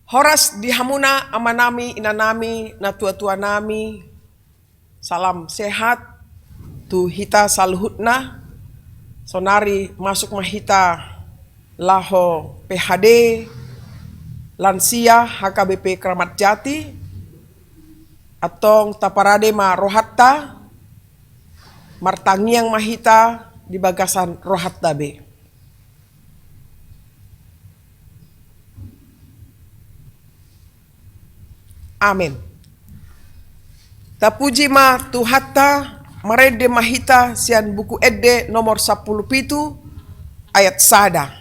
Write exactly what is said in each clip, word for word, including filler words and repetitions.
Horas di hamuna amanami, inanami, natuatuanami. Salam sehat tu hita saluhutna. Sonari masuk ma hita laho P H D lansia H K B P Kramat Jati. Antong taparade ma rohanta, martangiang ma hita di bagasan rohanta be. Amen. Tapuji ma Tuhanta, marende ma hita sian Buku Ende nomor sampulu pitu ayat sada.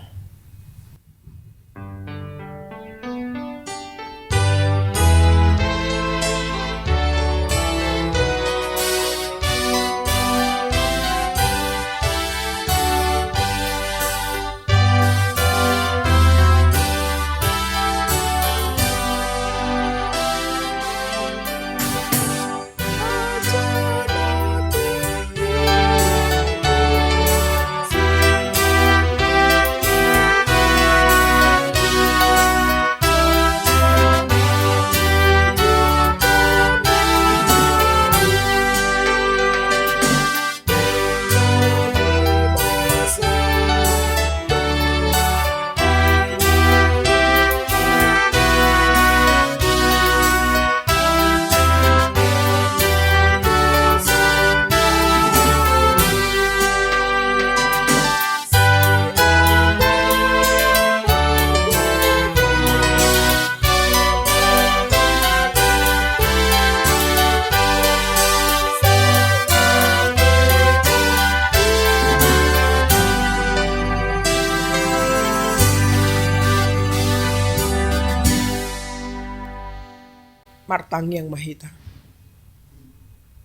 Martangiang ma hita.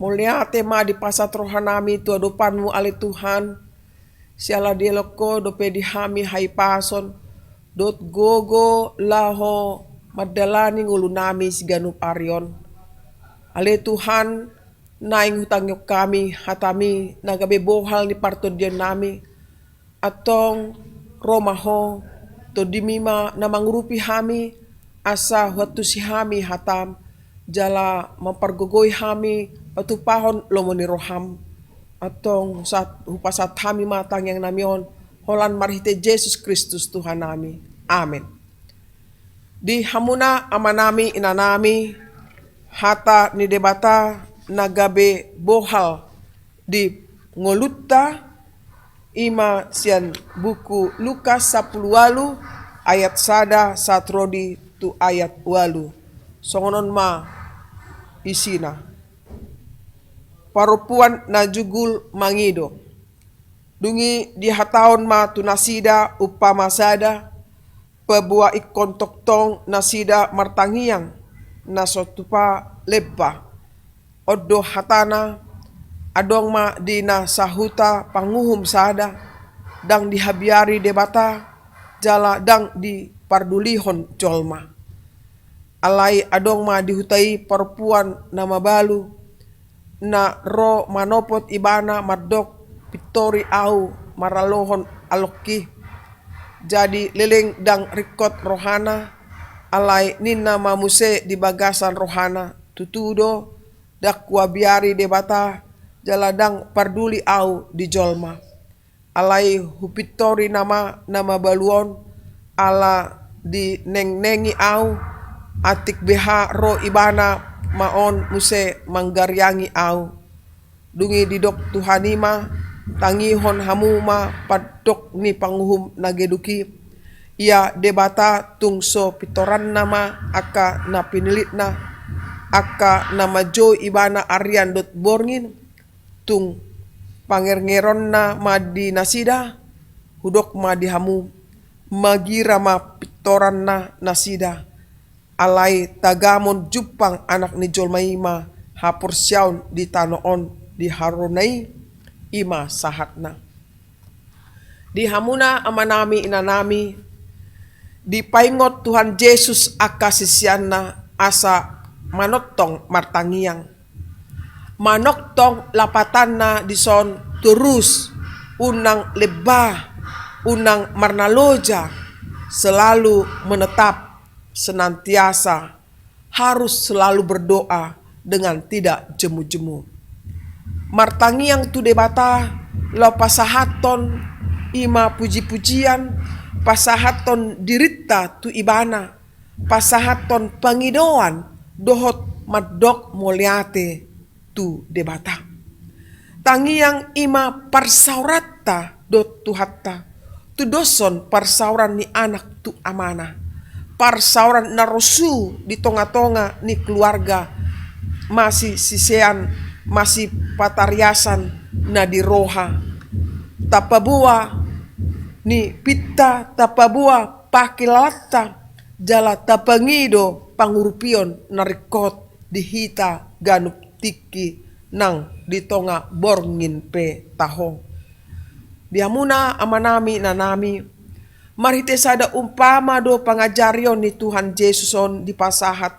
Mauliate ma dipasahat rohanami tu adopanmu ale Tuhan, siala dielek ho dope di hami hahipason dohot gogo laho mandalani ngolunami siganup ari on. Ale Tuhan, naeng hutangihon hami hatami na gabe bohal ni partondionnami. Antong ro ma ho, tondimi ma na mangurupi hami, asa huantusi hami hatam, jala mampargogoi hami patupahon lomo ni roham. Antong sahat hupasahat hami ma tangiangnami on, holan marhite Jesus Kristus Tuhannami. Amen. Di hamuna amanami, inanami, hata ni Debata na gabe bohal di ngolunta, ima sian buku Lukas sampulu ualu ayat sada sahat ro di tu ayat ualu. Songon on ma isina. Parompuan na jugul mangido. Dung i dihatahon ma tu nasida umpama sada, paboa ingkon tongtong nasida martangiang, na so tupa lempa. On do hatana, adong ma di na sahuta panguhum sada, ndang dihabiari Debata, jala ndang dipardulihon jolma. Alai adong ma di huta i parompuan na mabalu, na ro manopot ibana mandok, pintori ahu maralohon alongki. Jadi leleng ndang ringkot rohana, alai ninna ma muse di bagasan rohana, tutu do, ndang huabiari Debata, jala ndang parduli ahu di jolma. Alai hupintori nama na mabalu on, ala dinengnengi ahu, atik beha ro ibana ma on muse manggariangi ahu. Dung i didok Tuhan i ma, tangihon hamu ma pandok ni panguhum na geduk i. Ia Debata tung so pintoranna ma angka na pinillitna, angka na manjou ibana arian dohot borngin, tung pangerngeronna ma di nasida, hudok ma di hamu, magira ma pintoranna nasida, alai tagamon jumpang Anak ni jolma i ma haporseaon di tano on di harorona i, ima sahatna. Di hamuna amanami inanami, dipaingot Tuhan Jesus angka siseanna asa manongtong martangiang. Manongtong lapatanna dison torus, unang lemba, unang marnaloja, selalu menetap. senantiasa harus selalu berdoa dengan tidak jemu-jemu. Martangiang tu Debata laho pasahathon i ma puji-pujian, pasahathon dirinta tu Ibana, pasahathon pangidoan dohot mandok mauliate tu Debata. Tangiang i ma parsaoranta dohot Tuhanta, tudoshon parsaoran ni anak tu amana, parsaoran na rosu di tonga-tonga ni keluarga, masisisean, masipatariasan na di roha, tapaboa ni pinta, tapaboa pangkilalanta, jala tapangido pangurupion na ringkot di hita ganup tingki nang di tonga borngin pe taho. Di hamuna amanami inanami, marhite sada umpama do pangajarion ni Tuhan Jesus on dipasahat.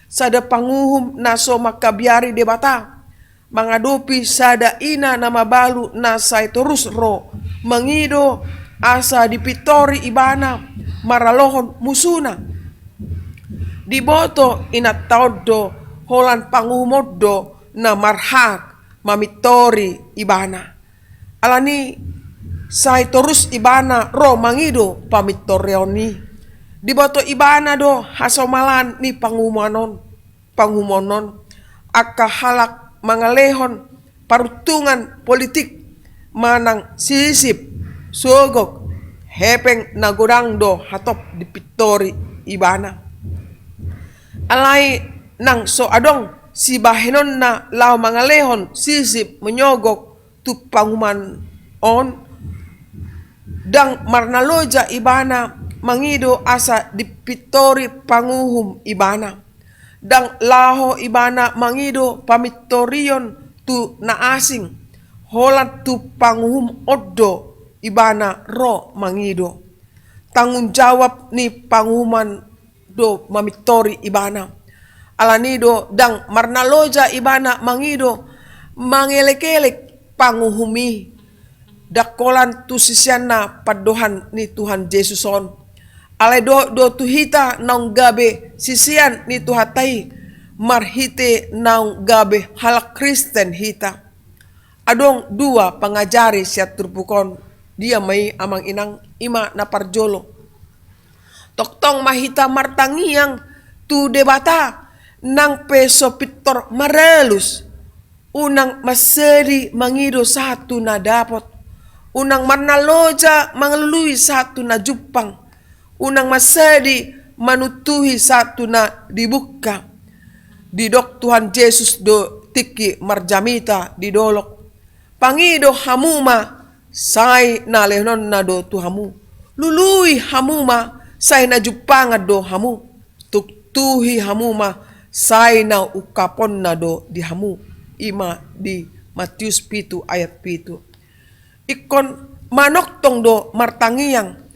Sada panguhum na so mangkabiari Debata mangadopi sada ina na mabalu na sai torus ro mangido asa dipintori ibana maralohon musuna. Diboto inanta on do holan panguhum on do na marhak mamintori ibana. Alani sai torus ibana ro mangido pamintorion i. Diboto ibana do hasomalan ni panguhum on, panguhum on, angka halak mangalehon paruntungan politik manang sisip, sogok, hepeng na godang do hatop dipintori ibana. Alai nang so adong sibahenonna laho mangalehon sisip manyogok tu panguhuman on, ndang marnaloja ibana mangido asa dipintori panguhum ibana. Ndang laho ibana mangido pamintorion tu na asing, holan tu panguhum on do ibana ro mangido. Tanggung jawab ni panguhuman do mamintori ibana. Alani do ndang marnaloja ibana mangido mangelek-elek panguhum i. Ndang holan tu siseanna pandohan ni Tuhan Jesus on. Alai dohot do tu hita naung gabe sisean ni Tuhanta i, marhite naung gabe halak Kristen hita. Adong dua pangajari sian turpuk on. Dia ma i amang inang? I ma na parjolo. Tongtong ma hita martangiang tu Debata nang pe so pintor maralus. Unang mansadi mangido sahat tu na dapot. Unang marnaloja mangalului sahat tu na jumpang. Unang mansadi manuntuhi sahat tu na dibungka. Didok Tuhan Jesus do tingki marjamita di dolok: Pangido hamu ma, sai na lehononna do tu hamu. Lului hamu ma, sai na jumpangan do hamu. Tuktuhi hamu ma, sai na ungkaponna do di hamu. I ma di Matius pitu ayat pitu. Ingkon manongtong do martangiang,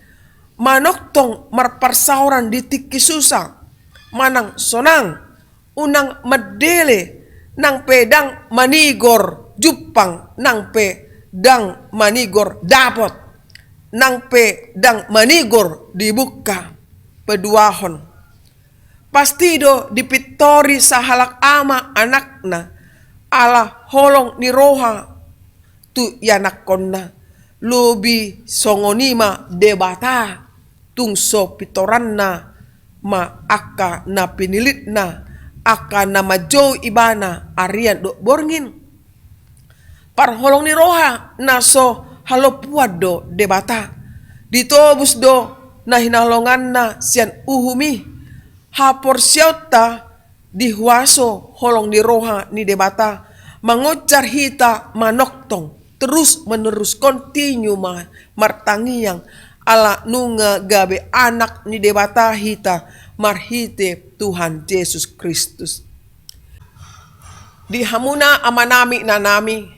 manongtong marparsaoran di tingki susa manang sonang. Unang mandele nang pe ndang manigor jumpang, nang pe ndang manigor dapot, nang pe ndang manigor dibungka. Paduahon, pasti do dipintori sahalak ama anakna ala holong ni roha tu ianakkonna. Lobi songon i ma Debata, tung so pintoranna ma angka na pinillitna, angka na manjou ibana arian dohot borngin. Parholong ni roha na so halompuan do Debata. Ditobus do na hinaholonganna sian uhum i. Haporseaonta di huaso holong ni roha ni Debata mangonjar hita manongtong, terus menerus, kontinu ma martangiang, ala nunga gabe anak ni Debata hita marhite Tuhan Jesus Kristus. Di hamuna amanami inanami,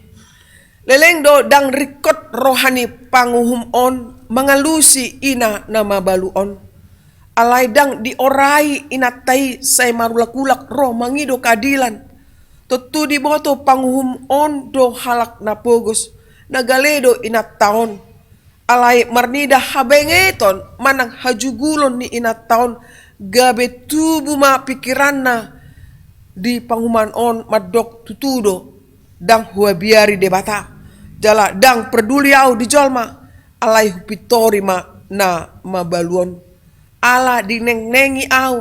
leleng do ndang ringkot roha ni panguhum on mangalusi ina na mabalu on. Alai ndang diorai inanta i sai marulak-ulak ro mangido keadilan. Tontu diboto panguhum on do halak na pogos, na gale do inanta on. Alai marnida habengeton manang hajugulon ni inanta on, Gabe tubu ma pingkiranna di panguhuman on mandok tutu do, ndang huabiari Debata, jala ndang parduli ahu di jolma, alai hupintori ma na mabalu on. Ala dinengnengi ahu,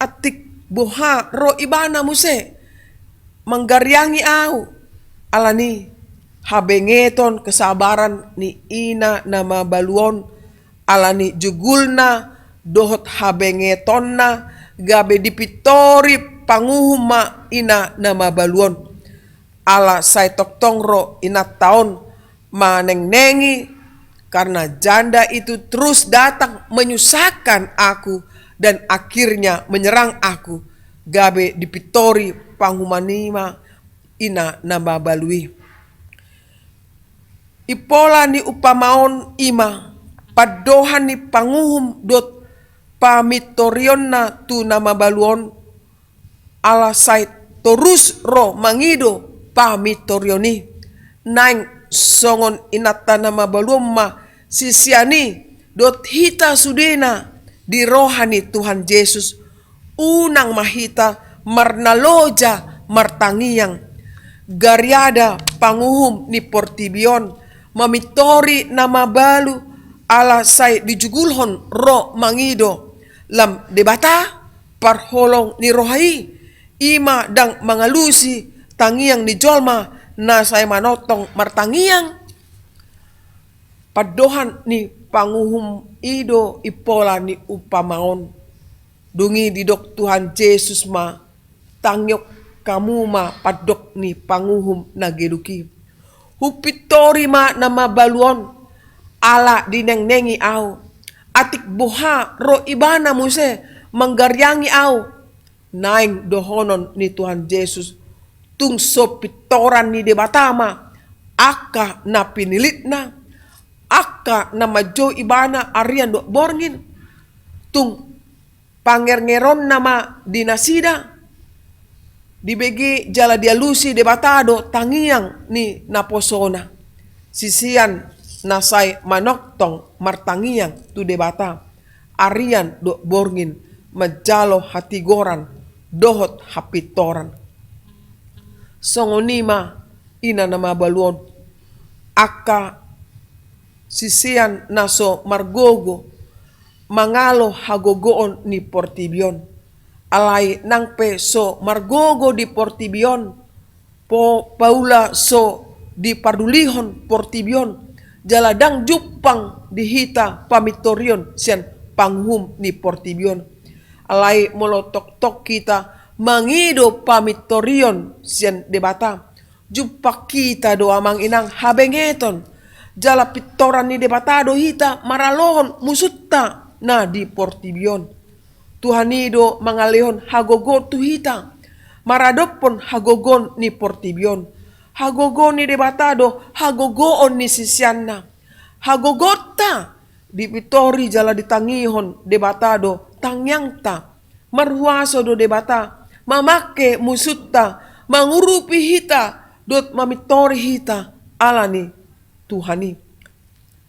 atik boha ro ibana muse manggariangi ahu. Alani habengeton kesabaran ni ina na mabalu on, alani jugulna dohot habengetonna, gabe dipintori panguhum ma ina na mabalu on. Ala sai tongtong ro inanta on manengnengi, karena janda itu terus datang menyusahkan aku dan akhirnya menyerang aku, gabe dipintori panguhuman i ma ina na mabalu i. Impola ni umpama on i ma pandohan ni panguhum dohot pamintorionna tu na mabalu on, ala sai torus ro mangido pamintorion i. Naeng songon inanta na mabalu on ma sisean i dohot hita sudena di roha ni Tuhan Jesus. Unang ma hita marnaloja martangiang. Gariada panguhum ni portibi on mamintori na mabalu, ala sai dijugulhon ro mangido. Lam Debata, parholong ni roha i, i ma ndang mangalusi tangiang ni jolma na sai manongtong martangiang. Pandohan ni panguhum i do impola ni umpama on. Dung i didok Tuhan Jesus ma, tangiang hamu ma pandok ni panguhum na geduk i. Hupintori ma na mabalu on, ala dinengnengi ahu. Atik boha ro ibana muse manggariangi ahu. Naeng dohonon ni Tuhan Jesus, tung so pintoran ni Debata ma angka na pinillitna, angka na manjou ibana arian dohot borngin. Tung pangerngerngeronna ma di nasida. Dibege jala dialusi Debata do tangiang ni naposona. Sisean na sai manongtong martangiang tu Debata arian dohot borngin manjalo hatigoran dohot hapintoran. Songon i ma ina na mabalu on, angka sisean na so margogo mangalo hagogoon ni portibi on. Alai nang pe so margogo di portibi on, po-, paula so dipardulihon portibi on, jala ndang jumpang di hita pamintorion sian panguhum ni portibi on. Alai molo tongtong hita mangido pamintorion sian Debata, jumpang hita do amang inang habengeton, jala pintoran ni Debata do hita maralohon musunta na di portibi on. Tuhan i do mangalehon hagogoon tu hita, maradophon hagogoon ni portibi on. Hagogoon ni Debata do hagogoon ni siseanna. Hagogoonta dipintori jala ditangihon Debata do tangiangta. Marhuaso do Debata mamangke musunta, mangurupi hita dohot mamintori hita ala ni Tuhan i.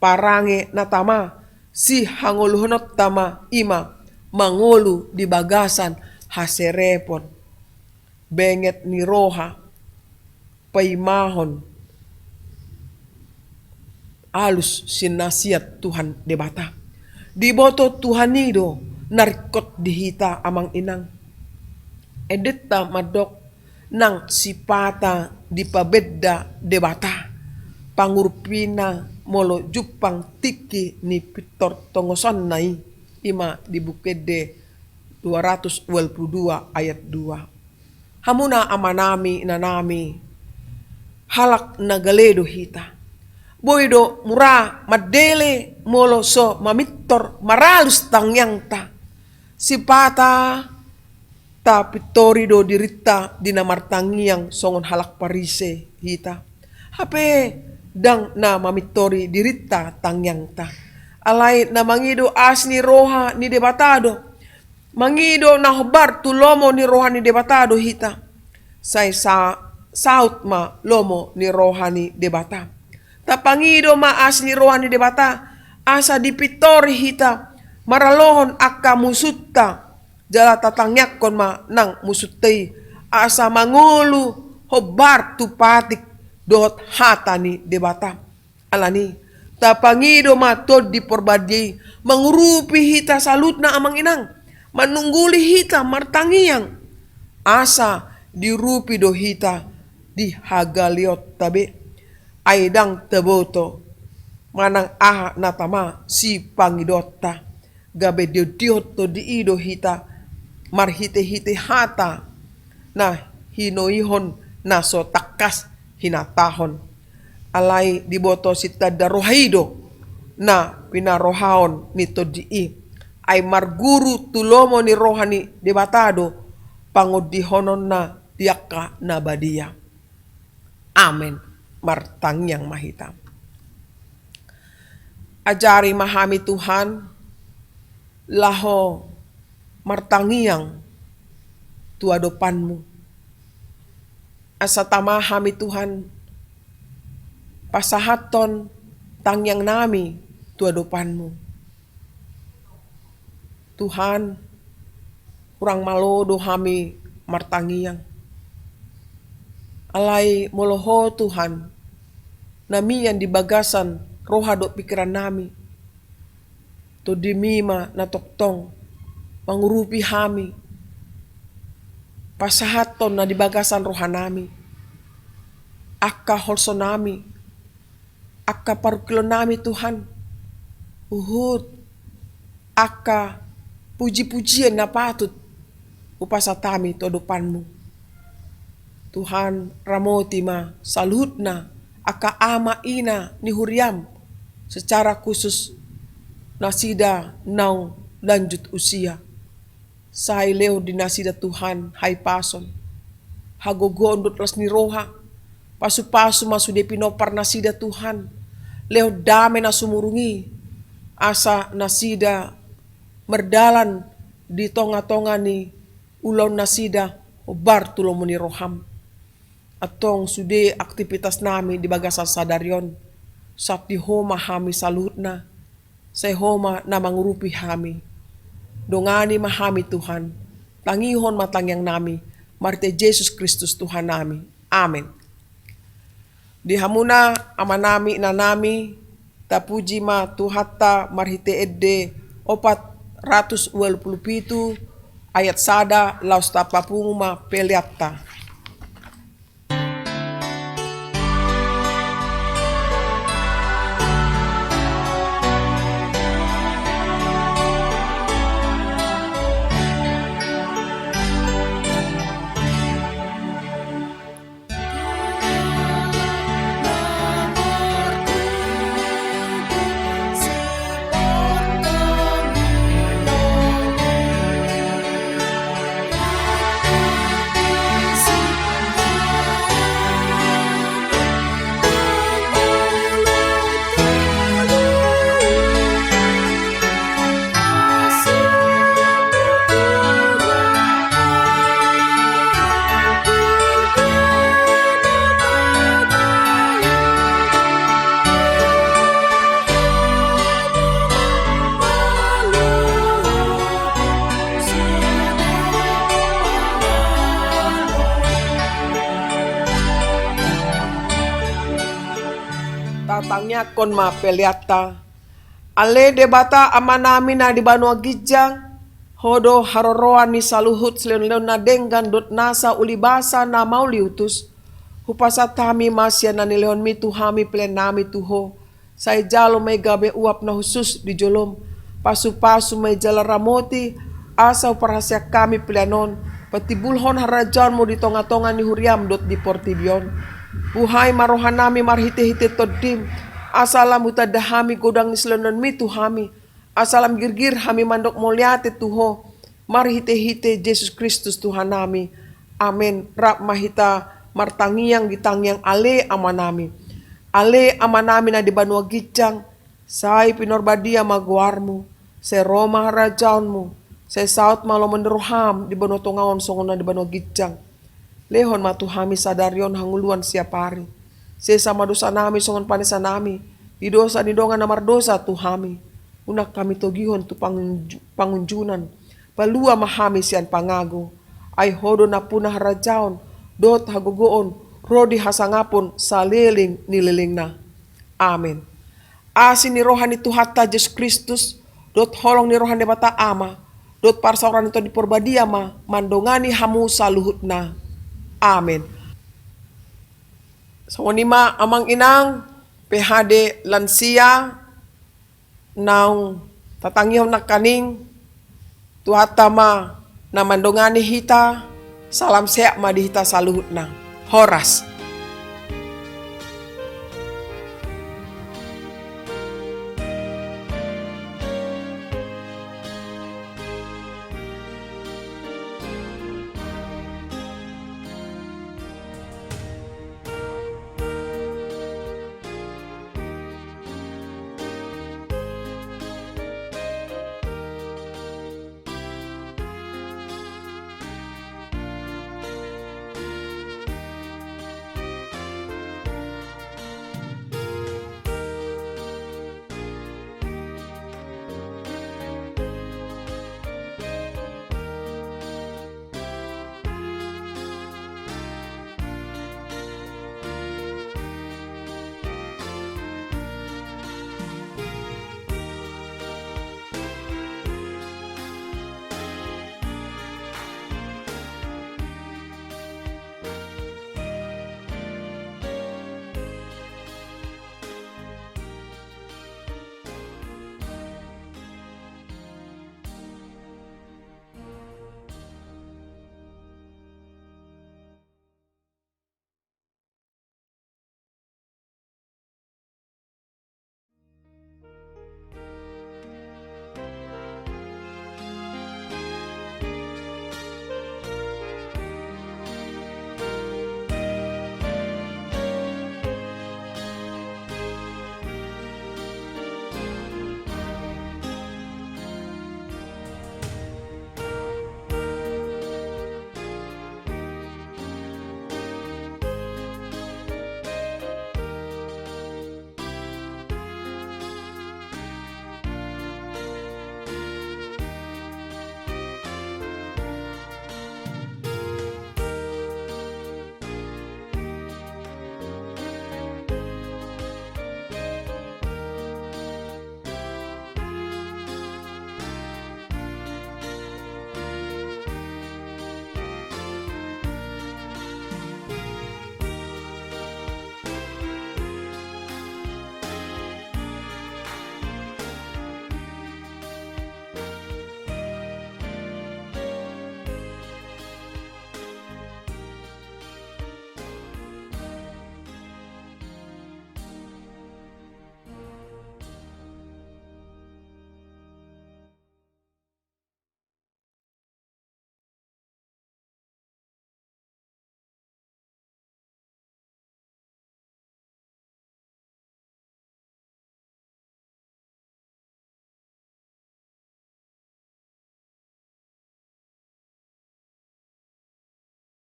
Parange na tama, sihangoluhononta ma i ma mangolu di bagasan haserepon, benget ni roha, paimahon alus sinasiat Tuhan Debata. Diboto Tuhan i do na ringkot di hita amang inang. Endenta mandok nang sipata dipabenda Debata pangurupina molo jumpang tingki ni pintor tongosonna i, i ma di Buku Ende dua ratus dua puluh dua ayat dua. Hamuna amanami, inanami, halak na gale do hita. Boi do mura mandele molo so mamintor maralus tangiangta. Sipata tapintori do dirinta di na martangiang songon halak Parise hita. Hape ndang na mamintori dirinta tangiangta. Alai na mangido asi ni roha ni Debata do. Mangido na hombar tu lomo ni roha ni Debata do hita. Sai sa-, saut ma lomo ni roha ni Debata. Tapangido ma asi ni roha ni Debata, asa dipintori hita maralohon angka musunta Jala tatangiangkon ma nang musunta i, asa mangolu hombar tu patik dohot hata ni Debata. Alani, tapangido ma Tondi Porbadia i mangurupi hita saluhutna, amang inang, manungguli hita martangiang, asa diurupi do hita di hagaleonta be. Ai ndang taboto manang aha na tama sipangidoanta, gabe diondihon Tondi i do hita marhitehite hata na hinoihon na so tangkas hinatahon. Alai diboto sitanda roha i do na pinarohaon ni Tondi i. Ai marguru tu lomo ni roha ni Debata do pangondihononna di angka na badia. Amen. Martangiang ma hita. Ajari ma hami, Tuhan, laho martangiang tu adopanMu. Asa tama hami, Tuhan, pasahathon tangiangnami tu adopanMu. Tuhan, hurang malo do hami martangiang. Alai molo Ho, Tuhan, na mian di bagasan roha dohot pingkirannami, TondiMi ma na tongtong mangurupi hami, pasahathon na di bagasan rohanami, angka holsonami, angka parungkilonnami, Tuhan, huhut angka pujipujian na patut hupasahat hami tu adopanMu. Tuhan, ramoti ma saluhutna angka ama ina ni huriaM, secara khusus nasida naung lanjut usia. Sai lehon di nasida, Tuhan, hahipason, hagogoon dohot las ni roha. Pasupasu ma sude pinompar nasida, Tuhan. Lehon dame na sumurung i, asa nasida mardalan di tongatonga ni ulaon nasida hombar tu lomo ni rohaM. Antong sude aktivitasnami di bagasan sadari on, sahat di Ho ma hami saluhutna. Sai Ho ma na mangurupi hami. Dongani ma hami, Tuhan. Tangihon ma tangiangnami, marhite Jesus Kristus Tuhannami. Amen. Di hamuna amanami, inanami, tapuji ma Tuhanta marhite ende opat ratus ualu pulu pitu ayat sada, laos tapapungu ma peleanta. Tatangiangkon ma peleanta. Ale Debata Amanami na di banua ginjang, Ho do haroroan ni saluhut silehonlehon na denggan dohot nasa ulibasa na mauliutus. Hupasahat hami ma sian na nilehonMi tu hami peleannami tu Ho. Sai jalo ma i gabe uap na hushus di joloM. Pasupasu ma i jala ramoti, asa huparhaseang hami pelean on patimbulhon harajaonMu di tongatonga ni huriaM dohot di portibi on. Buhai ma rohanami marhitehite TondiM, asa lam hutanda hami godang ni silehonlehonMi tu hami, asa lam girgir hami mandok mauliate tu Ho, marhitehite Jesus Kristus Tuhannami. Amen. Rap ma hita martangiang di tangiang Ale Amanami. Ale Amanami na di banua ginjang, sai pinarbadia ma goarMu, sai ro ma harajaonMu, sai saut ma lomo ni rohaM di banua tonga on songon na di banua ginjang. Lehon ma tu hami sadari on hangoluan siapari. Sesa ma dosanami songon panesanami di dosa ni dongan na mardosa tu hami. Unang hami togihon tu pangunju-, pangunjunan, Palua ma hami sian pangago, ai Ho do nampuna harajaon, dohot hagogoon, ro di hasangapon saleleng ni lelengna. Amen. Asi ni roha ni Tuhanta Jesus Kristus, dohot holong ni roha ni Debata Ama, dohot parsaoran ni Tondi Porbadia ma mandongani hamu saluhutna. Amen. Songon i ma amang inang, P H D lansia, naung tatangihon nangkaning, Tuhanta ma na mandongani hita, salam sehat ma di hita saluhutna. Horas.